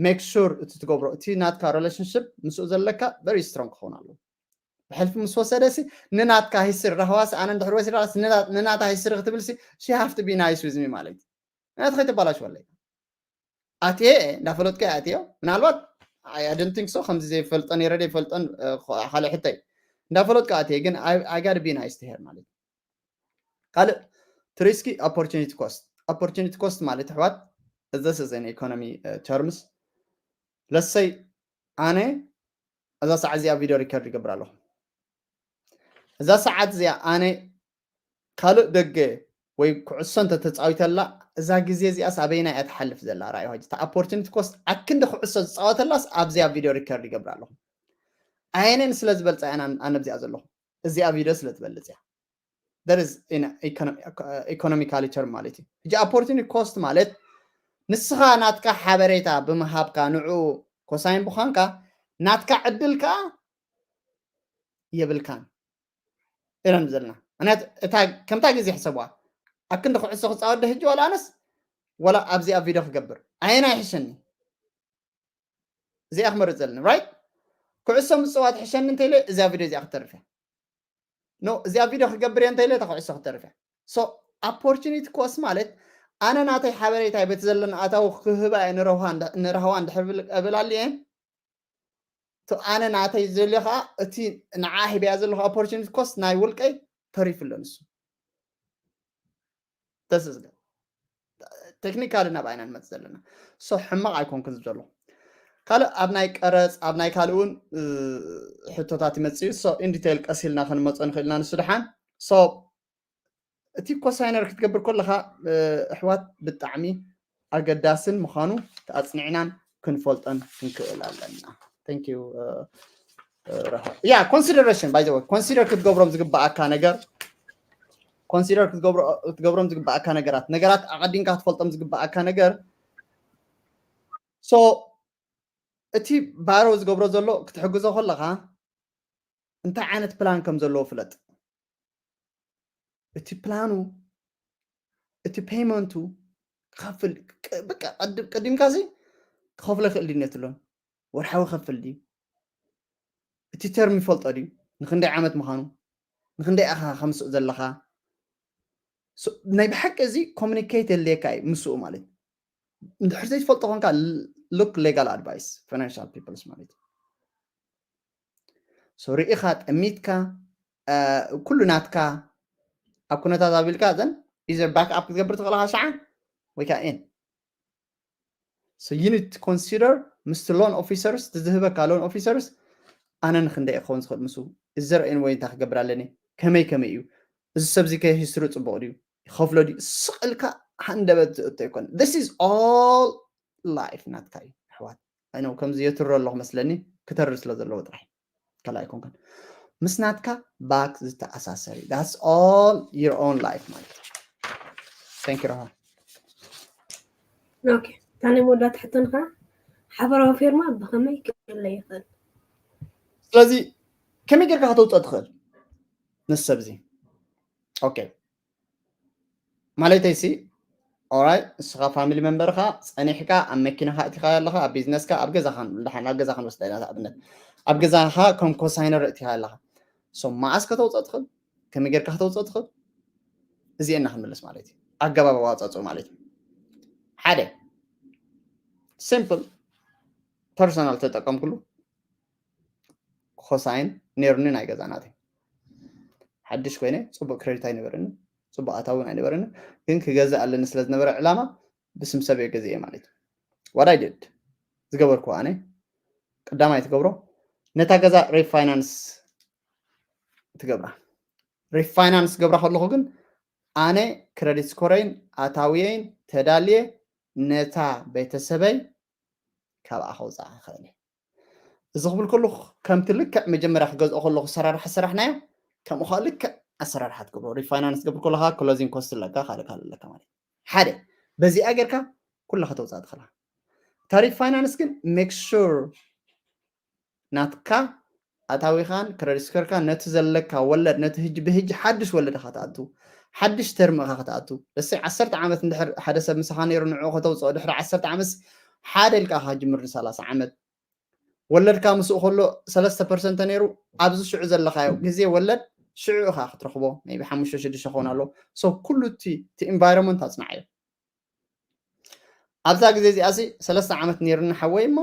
make sure እቲ ትገብሮ እቲ ናትካ ሪሌሽንሽፕ ምስኡ ዘለካ very strong ክኸውን ኣለዎ ብሕልፊ ምስ ወሰደ ሲ ንናትካ ሂስትሪ ራህዋስ ኣነ እንድሕር ወሲዳ ንናታ ሂስትሪ ክትብል ሲ she have to be nice with me ማለት እዩ ናት ከይተባላሽወለይ ኣትየ እንዳፈለጥካ ኣትዮ ምናልባት I don't think so ከምዚ ዘይፈልጦ ነይረ ዘይፈልጦን ካልእ ሕተይ እንዳፈለጥካ ኣትየ ግን I gotta be nice to her ማለት እዩ ካልእ ትሪስኪ opportunity cost opportunity cost ማለት ኣሕዋት this is in economy terms let's say ኣነ እዛ ሰዓት እዚኣ ቪድዮ ሪከርድ ይገብር ኣለኹ እዛ ሰዓት እዚኣ ኣነ ካልእ ደገ ወይ ኩዕሶ እንተተፃዊተላ፣ እዛ ግዜ እዚኣስ ኣበይና እያ ትሓልፍ ዘላ? ራእይ ዋጅ እታ ኦፖርቹኒቲ ኮስት ኣክንዲ ኩዕሶ ዝፃወተላስ ኣብዚኣ ቪድዮ ሪከርድ ይገብር ኣለኹ። ኣየነን ስለ ዝበልፃ እያ ኣነ ኣብዚኣ ዘለኹ? እዚኣ ቪድዮ ስለ ትበልፅ እያ። ኢኮኖሚካሊ ተርም ማለት እዩ። ሕጂ ኦፖርቹኒቲ ኮስት ማለት ንስኻ ናትካ ሓበሬታ ብምሃብካ ንዑ ኮሳይን ብዃንካ ናትካ ዕድል ከዓ የብልካን ኢና ዘለና። ምክንያቱ እታ ከምታ ግዜ ሕሰብዋ፣ ኣክንዲ ኩዕሶ ክፃወት ዶ ሕጂ ዋላ ኣነስ ዋላ ኣብዚ ኣብ ቪድዮ ክገብር ኣየና ይሕሸኒ? እዚኣ ክመርፅ ዘለኒ ራይት። ኩዕሶ ምፅዋት ሕሸኒ እንተኢለ እዚኣ ቪድዮ እዚኣ ክተርፍ እያ። ኖ እዚኣ ቪድዮ ክገብር እየ እንተኢለ እታ ኩዕሶ ክተርፍ እያ። ሶ ኦፖርቹኒቲ ኮስት ማለት ኣነ ናተይ ሓበሬታይ በቲ ዘለኒ ኣታዊ ክህባ እየ ንረህዋ እንድሕር ብል ኣልየ ኣነ ናተይ ዘልዮ ከዓ እቲ ንዓ ሂበያ ዘለኹ ኦፖርቹኒቲ ኮስት ናይ ውልቀይ ተሪፉ ኣሎ። ንሱ ተስዝገ ቴክኒካሊ ናብ ኣይና ንመፅ ዘለና ሶ ሕማቕ ኣይኮንኩን ዝብ ዘለኹ። ካልእ ኣብ ናይ ቀረፅ ኣብ ናይ ካልእ እውን ሕቶታት ይመፅእ እዩ። ሶ ኢንዲቴይል ቀስ ኢልና ክንመፆ ንኽእል ኢና ንሱ ድሓን። ሶ እቲ ኮሳይነር ክትገብር ከለኻ ኣሕዋት ብጣዕሚ ኣገዳስን ምዃኑ ኣፅኒዕናን ክንፈልጦን ክንክእል ኣለና። ያ ኮንሲደሬሽን ባይ ኮንሲደር ክትገብሮም ዝግበኣካ ነገር ኮንሲደር ክትገብሮም ዝግበኣካ ነገራት ነገራት ኣቐዲምካ ክትፈልጦም ዝግበኣካ ነገር ሶ እቲ ባሮ ዝገብሮ ዘሎ ክትሕግዞ ከለኻ እንታይ ዓይነት ፕላን ከም ዘለዎ ፍለጥ። እቲ ፕላኑ እቲ ፔይመንቱ ክኸፍል በቃ ቀዲምካ ሲ ክኸፍሎ ይኽእል ድዩ ነትሎን ወርሓዊ ከፍል ድዩ እቲ ተርም ይፈልጦ ድዩ ንክንደይ ዓመት ምዃኑ ንክንደይ ኣኻ ከምስእ ዘለኻ ናይ ብሓቂ እዚ ኮሚኒኬት የድልየካ እዩ ምስኡ ማለት እንድሕር ዘይትፈልጦ ኮንካ look legal advice financial peoples ማለት እዩ ሪኢኻ ጠሚትካ ኩሉ ናትካ ኣብ ኩነታት ኣቢልካ ዘን ኢዘር ባክ ኣፕ ክትገብር ትኽእልካ ሸዓ ወይ ከዓ ኤን so you need to consider ምስቲ loan officers ዝህበካ loan officers ኣነ ንክንደይ ክኸውን ዝኽእል ምስ is there any way እንታይ ክገብር ኣለኒ ከመይ ከመይ እዩ እዚ ሰብ እዚ ከ ሂስትሪ ፅቡቕ ድዩ ይኸፍሎ ድዩ ስቕ ኢልካ ሃንደበት ዝእቶ ኣይኮነ this is all life ናትካ እዩ ኣሕዋት ኣይ ነው ከምዚ የትሮ ኣለኹ መስለኒ ክተርር ስለ ዘለዎ ጥራሕ ካልእ ኣይኮንካን ምስ ናትካ ባክ ዝተኣሳሰር እዩ that's all your own life ማለት እዩ thank you ረሃ ኦኬ ታነ መወዳእታ ሕቶንካ ሓበራዊ ፌርማ ብኸመይ ክፍለ ይኽእል ስለዚ ከመይ ጌርካ ከተውፅኦ ትኽእል ንሰብ እዚ ኦኬ ማለተይ ሲ ኦራይ ንስኻ ፋሚሊ መንበርኻ ፀኒሕካ ኣብ መኪናኻ እቲኻ ኣለኻ ኣብ ቢዝነስካ ኣብ ገዛኻ ንብል ደሓን ኣብ ገዛኻ ንወስዳ ኢና ኣብነት ኣብ ገዛኻ ከም ኮሳይነር እቲኻ ኣለኻ ሶ መዓስ ከተውፅኦ ትኽእል ከመይ ጌርካ ከተውፅኦ ትኽእል እዚኤና ክንምልስ ማለት እዩ ኣገባብ ኣዋፅኦ ማለት እዩ ሓደ ሲምፕል ፐርሰናል ተጠቀምኩሉ ኮሳይን ነይሩኒ ናይ ገዛ ናተይ ሓድሽ ኮይነ ፅቡቅ ክሬዲት ኣይነበረኒ ፅቡቅ ኣታዊ እውን ኣይነበረኒ ግን ክገዝእ ኣለኒ ስለ ዝነበረ ዕላማ ብስም ሰብ እየ ገዚኤ ማለት እዩ what I did ዝገበርኩ ኣነ ቀዳማይ ትገብሮ ነታ ገዛ ሪፋይናንስ ትገብራ ሪፋይናንስ ገብራ ከለኹ ግን ኣነ ክረዲት ስኮረይን ኣታውየይን ተዳልየ ነታ ቤተሰበይ ካብኣ ከውፅኣ ይኽእል እዚ ክብል ከለኹ ከምቲ ልክዕ መጀመርያ ክገዝኦ ከለኹ ሰራርሓ ሰራሕናዮ ከምኡ ከዓ ልክዕ ኣሰራርሓ ትገብሮ ሪፋይናንስ ትገብር ከለካ ክሎዚንግ ኮስት ኣለካ ካልእ ካልእ ኣለካ ማለት ሓደ በዚኣ ጌርካ ኩላ ከተውፅኣ ትኽእላ እታ ሪፋይናንስ ግን ሜክ ሹር ናትካ ኣታዊኻን ክረዲት ስኮርካ ነቲ ዘለካ ወለድ ነቲ ህጂ ብህጂ ሓድሽ ወለድ ኢኻ ትኣቱ ሓድሽ ተርም ኢኻ ክትኣቱ ደሰይ ዓሰርተ ዓመት እንድሕር ሓደ ሰብ ምሳኻ ነይሩ ንዕኡ ከተውፅኦ ድሕሪ ዓሰርተ ዓመት ሓደ ኢልካ ኢኻ ጅምር ንሰላሳ ዓመት ወለድካ ምስኡ ከሎ ሰለስተ ፐርሰንት ነይሩ ኣብዚ ሽዑ ዘለኻዮ ግዜ ወለድ ሽዑ ኢኻ ክትረኽቦ ቢ ሓሙሽተ ሽዱሽተ ክኸውን ኣሎ ሶ ኩሉ እቲ ኢንቫይሮንመንት ኣፅናዓዮ ኣብዛ ግዜ እዚኣ ሲ ሰለስተ ዓመት ነይርኒ ሓወይ እሞ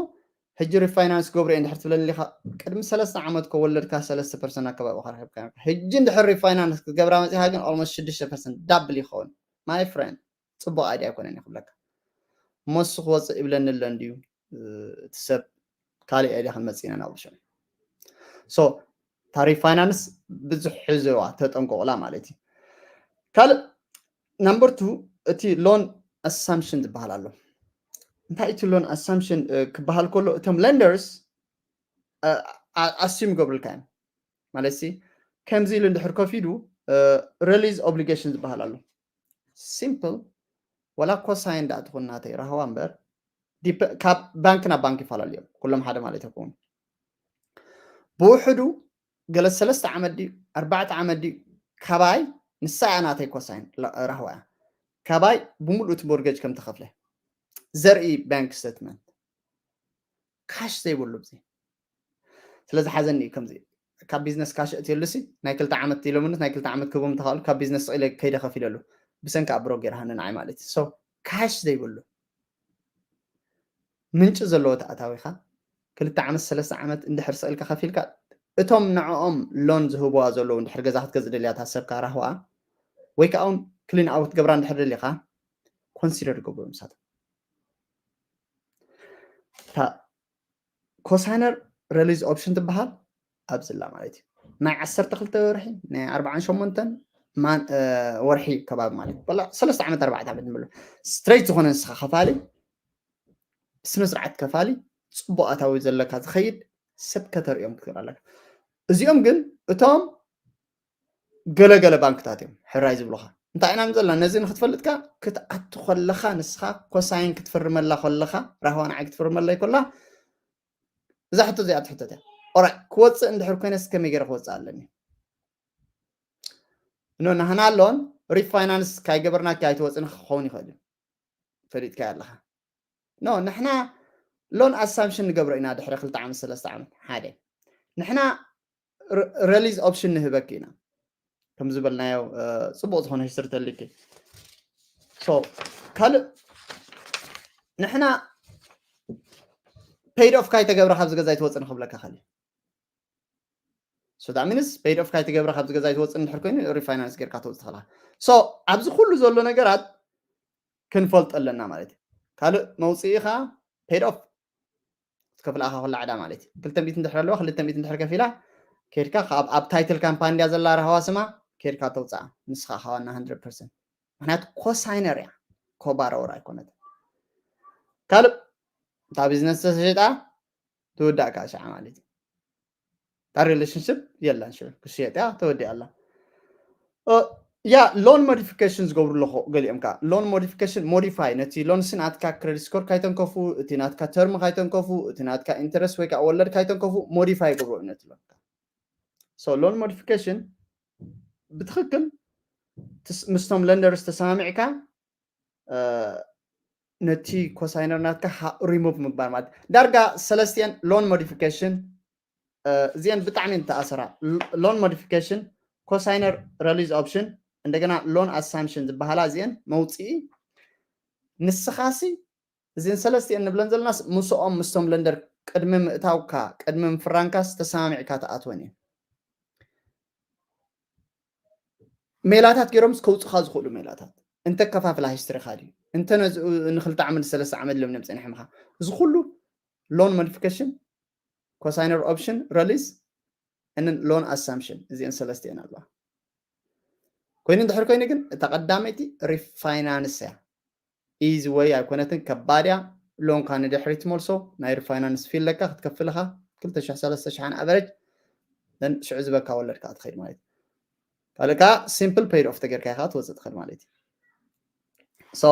ሕጂ ሪፋይናንስ ገብረ እንድሕር ትብለኒ ኢኻ ቅድሚ ሰለስተ ዓመት ከወለድካ ሰለስተ ፐርሰንት ኣከባቢ ከረከብካ ሕጂ እንድሕር ሪፋይናንስ ክትገብራ መፂኻ ግን ኦልሞስት ሽዱሽተ ፐርሰንት ዳብል ይኸውን ማይ ፍሬንድ ፅቡቅ ኣይዲ ኣይኮነን ይክብለካ እሞ እሱ ክወፅእ ይብለኒ ኣሎ እንድዩ እቲ ሰብ ካልእ ኣይዲ ክንመፅእ ኢና ናብ ርሾ ሶ ታሪፍ ፋይናንስ ብዙሕ ሕዝዋ ተጠንቀቑላ ማለት እዩ። ካልእ number two እቲ loan assumption ዝበሃል ኣሎ። እንታይ እቲ loan assumption ክበሃል ከሎ እቶም lenders assume ይገብሩልካ እዮም ማለት ሲ ከምዚ ኢሉ እንድሕር ከፊዱ release obligation ዝበሃል ኣሎ። Simple ወላ ኮሳይን ዳ ትኹን ናተይ ራህዋ እምበር ካብ ባንክ ናብ ባንክ ይፈላለዩ እዮም። ኩሎም ሓደ ማለት ኣይኮኑ። ብውሕዱ ገለ ሰለስተ ዓመት ድዩ ኣርባዕተ ዓመት ድዩ ካባይ ንሳ እያ ናተይ ኮሳይን ራህዋ እያ። ካባይ ብምሉእ እቲ mortgage ከም ተኸፍለ ዘርኢ bank statement ካሽ ዘይብሉ ብዚ ስለዚ ሓዘኒ እዩ ከምዚ ካብ ቢዝነስ ካሽ እትየሉ ሲ ናይ ክልተ ዓመት ኢሎምንስ ናይ ክልተ ዓመት ክህቦም እንተኻሉ ካብ ቢዝነስ ስቕ ኢለ ከይደ ከፊለሉ ብሰንኪ ኣብ ብሮጌር ሃነ ንዓይ ማለት እዩ ካሽ ዘይብሉ ምንጪ ዘለዎ ተኣታዊኻ ክልተ ዓመት ሰለስተ ዓመት እንድሕር ስቕ ኢልካ ከፊልካ እቶም ንዕኦም loan ዝህብዋ ዘለዉ እንድሕር ገዛ ክትገዝእ ደልያ እታ ሰብካ ራህዋ ወይ ከዓ እውን clean out ክትገብራ እንድሕር ደሊኻ consider ይገብሩ ምሳት እታ cosigner release option ትበሃል ኣብዝላ ማለት እዩ ናይ ዓሰርተ ክልተ ወርሒ ናይ ኣርባዓን ሸሞንተን ወርሒ ከባቢ ማለት እዩ ሰለስተ ዓመት ኣርባዕተ ዓመት ንብሎ straight ዝኾነ ንስኻ ከፋሊ ብስነ ስርዓት ከፋሊ ፅቡቅ ኣታዊ ዘለካ ዝኸይድ ሰብ ከተርእዮም ክትክእል ኣለካ እዚኦም ግን እቶም ገለገለ ባንክታት እዮም ሕራይ ዝብሉኻ እንታይ ኢና ዘለና ነዚ ንክትፈልጥካ ክትኣቱ ከለኻ ንስኻ ኮሳይን ክትፍርመላ ከለኻ ራህዋ ንዓይ ክትፍርመላ ይኮላ እዛ ሕቶ እዚኣ ትሕተት እያ ኦራይ ክወፅእ እንድሕር ኮይነስ ከመይ ገይረ ክወፅእ ኣለኒ እኖ ናህና ኣሎን refinance ካይገበርና ኣይትወፅን ክኸውን ይኽእል እዩ ፈሊጥካ ኣለኻ ኖ ንሕና loan assumption ንገብሮ ኢና ድሕሪ ክልተ ዓመት ሰለስተ ዓመት ሓደ ንሕና release option ንህበክ ኢና ከም ዝበልናዮ ፅቡቅ ዝኾነ history ተልክ ካልእ ንሕና paid off ካይተገብረ ካብዚ ገዛ ይትወፅእ ንክብለካ ከል so that means paid off ካይተገብረ ካብዚ ገዛ ይትወፅእ እንድሕር ኮይኑ refinance ጌርካ ትወፅእ ትኽእላ so ኣብዚ ኩሉ ዘሎ ነገራት ክንፈልጦ ኣለና ማለት እዩ ካልእ መውፅኢኻ paid off ክትከፍል ኣኻ ኩላ ዕዳ ማለት እዩ ክልተ ሚእቲ እንድሕር ኣለዋ ክልተ ሚእቲ እንድሕር ከፊላ ከድካ ኣብ title company እንድያ ዘላ ራህዋ ስማ ከድካ ተውፅኣ ንስኻ ካዋና hundred percent ምክንያቱ cosigner እያ co-borrower ኣይኮነትን ካልእ እታ ቢዝነስ ተሸጣ ትውዳእ ከዓ ሸዓ ማለት እዩ እታ relationship የላን ሽዑ ክሽየጥ እያ ተወዲኣ ኣላ ያ loan modification ዝገብሩ ኣለኹ ገሊኦም ከዓ loan modification modify ነቲ loan ሲ ናትካ credit score ካይተንከፉ እቲ ናትካ term ካይተንከፉ እቲ ናትካ interest ወይ ከዓ ወለድ ካይተንከፉ modify ይገብሩ ነቲ loan so loan modification ብትክክል ምስቶም lenders ተሰማሚዕካ ነቲ cosigner ናትካ remove ምግባር ማለት ዳርጋ ሰለስቲአን loan modification እዚአን ብጣዕሚ ተኣሰራ loan modification cosigner release option እንደገና loan assumption ዝበሃላ እዚአን መውፅኢ ንስኻሲ እዚን ሰለስቲአን ንብለን ዘለናስ ምስኦም ምስቶም lender ቅድሚ ምእታውካ ቅድሚ ምፍራንካስ ተሰማሚዕካ ትኣትወን እዩ ሜላታት ገይሮምስ ከውፅኻ ዝኽእሉ ሜላታት እንተ ከፋፍላ history ኻ ድዩ እንተ ነዚ ንክልተ ዓመት ሰለስተ ዓመት ኢሎም ነብፅንሕምኻ እዚ ኩሉ loan modification cosigner option release and loan assumption እዚአን ሰለስቲአን ኣለዋ ኮይኑ እንድሕር ኮይኑ ግን እታ ቀዳመይቲ refinance እያ easy way ኣይኮነትን ከባድ እያ loan ካ ንድሕሪት ትመልሶ ናይ refinance fee ኣለካ ክትከፍል ኢኻ ክልተ ሽሕ ሰለስተ ሽሕ average ሽዑ ዝበካ ወለድ ከዓ ትኸይድ ማለት እዩ ካልእ ከዓ simple paid off ተገርካ ኢኻ ትወፅእ ትኽእል ማለት እዩ so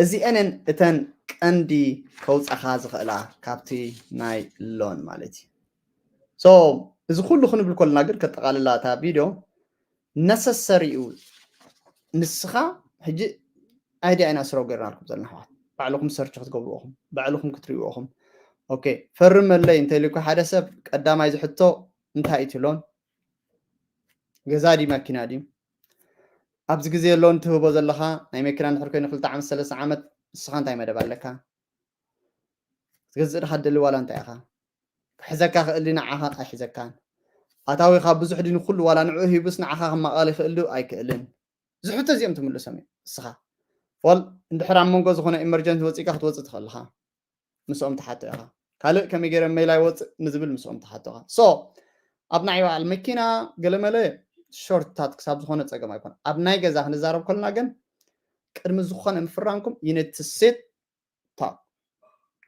እዚአንን እተን ቀንዲ ከውፃኻ ዝኽእላ ካብቲ ናይ loan ማለት እዩ so እዚ ኩሉ ክንብል ከለና ግን ከጠቃልላ እታ video necessary እዩ ንስኻ ሕጂ idea ኢና ስረው ገርናልኩም ዘለና ኣሕዋት ባዕልኹም search ክትገብሩ ኢኹም ባዕልኹም ክትሪእዎ ኢኹም okay ፈርመለይ እንተኢሉ እኮ ሓደ ሰብ ቀዳማይ ዝሕቶ እንታይ እዩ እቲ loan ገዛ ድዩ መኪና ድዩ ኣብዚ ግዜ loan ትህቦ ዘለኻ ናይ መኪና እንድሕር ኮይኑ ክልተ ዓመት ሰለስተ ዓመት ንስኻ እንታይ መደብ ኣለካ ክትገዝእ ድኻ ትደሊ ዋላ እንታይ ኢኻ ክሕዘካ ክእል ንዓኻ ኣይሕዘካን ኣታዊኻ ብዙሕ ድዩ ንኩሉ ዋላ ንዕኡ ሂቡስ ንዓኻ ክማቐል ይኽእል ድዩ ኣይክእልን ዝሕቶ እዚኦም ትምልሶም እዮም እስኻ ፎል እንድሕር ኣብ መንጎ ዝኾነ emergency ወፂእካ ክትወፅእ ትኽእል ኢኻ ምስኦም ትሓቶ ኢኻ ካልእ ከመይ ገይረ ሜላ ይወፅእ ንዝብል ምስኦም ትሓቶ ኢኻ so ኣብ ናይ በዓል መኪና ገለመለ ሾርትታት ክሳብ ዝኾነ ጸገም ኣይኮነ። ኣብ ናይ ገዛ ክንዛረብ ከለና ግን ቅድሚ ዝኾነ ምፍራምኩም you need to sit talk።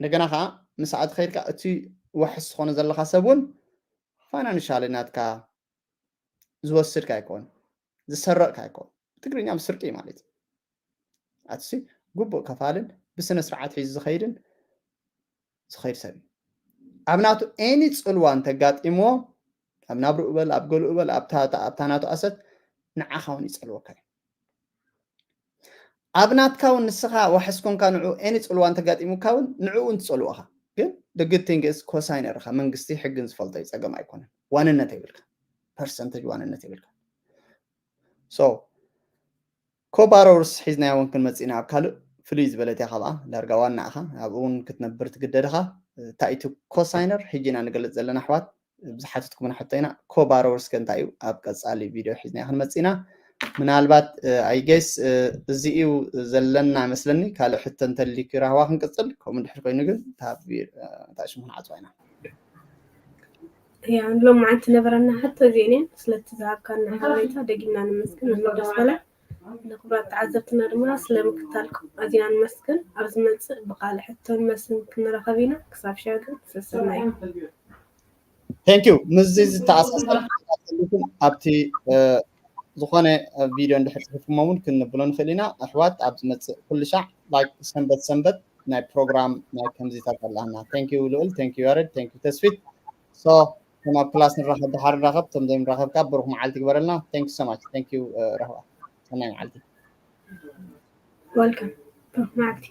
እንደገና ከዓ ምስኣ ትኸይድ ከዓ እቲ ዋሕስ ዝኾነ ዘለካ ሰብ እውን ፋይናንሻሊ ናትካ ዝወስድካ ኣይኮን፣ ዝሰረቕካ ኣይኮን። ትግርኛ ስርቂ ማለት እዩ። ኣትሲ ግቡእ ከፋልን ብስነ ስርዓት ሒዙ ዝኸይድን ዝኸይድ ሰብ እዩ። ኣብ ናቱ ኤኒ ፅልዋ እንተጋጢምዎ ኣብ ናብርኡ በል ኣብ ገሉኡ በል ኣብታ ናቱ ኣሰት ንዓኻ እውን ይፀልወካ እዩ። ኣብ ናትካ እውን ንስኻ ዋሕስ ኮንካ ንዑ ኤኒ ፅልዋ እንተጋጢሙካ እውን ንዕኡ እውን ትፀልወኻ። ግን the good thing is ኮሳይነርኻ መንግስቲ ሕግን ዝፈልጦ እዩ፣ ፀገም ኣይኮነን። ዋንነት የብልካ፣ ፐርሰንተጅ ዋንነት የብልካ። So ኮባሮርስ ሒዝናዮ እውን ክንመፅእ ኢና ኣብ ካልእ ፍልይ ዝበለት እያ ካብኣ ዳርጋ ዋና ኢኻ ኣብኡ እውን ክትነብር ትግደድኻ። እንታይ እቲ ኮሳይነር ሕጂ ኢና ንገልፅ ዘለና ኣሕዋት ብዝሓተትኩምና ሕቶ ኢና። ኮባሮርስ ከ እንታይ እዩ ኣብ ቀፃሊ ቪድዮ ሒዝናዮ ክንመፅእ ኢና። ምናልባት I guess እዚ እዩ ዘለና መስለኒ። ካልእ ሕቶ እንተልዩኪ ራህዋ ክንቅፅል፣ ከምኡ እንድሕር ኮይኑ ግን እታ ሽሙ ክንዓፅዋ ኢና። ያ ሎም መዓልቲ ነበረና ሕቶ እዚአን እየን። ስለቲ ዝሃብካና ሓበሬታ ደጊምና ነመስግን። እንዶ ደስ በለ ንክቡራት ተዓዘብትና ድማ ስለ ምክታልኩም ኣዚና ንመስግን። ኣብ ዝመፅእ ብቃል ሕቶን መስን ክንረኸብ ኢና። ክሳብ ሽዑ ግን ሰሰናዩ። Thank you። ምስዚ ዝተኣሳሰር ሓሳብ ተልኩም ኣብቲ ዝኾነ ቪድዮ እንድሕር ፅሒፍኩሞ እውን ክንብሎ ንኽእል ኢና። ኣሕዋት ኣብ ዝመፅእ ኩሉ ሻዕ ላይክ ሰንበት ሰንበት ናይ ፕሮግራም ናይ ከምዚታት ኣላና። Thank you ልኡል፣ thank you ያረድ፣ thank you ተስፊት። So ከም ኣብ ክላስ ንራኸብ ድሓር ንራኸብ፣ እቶም ዘይንራኸብ ከዓ ብሩኽ መዓልቲ ይግበረልና። Thank you so much። Thank you ራህዋ። ሰናይ መዓልቲ። Welcome። ብሩኽ መዓልቲ።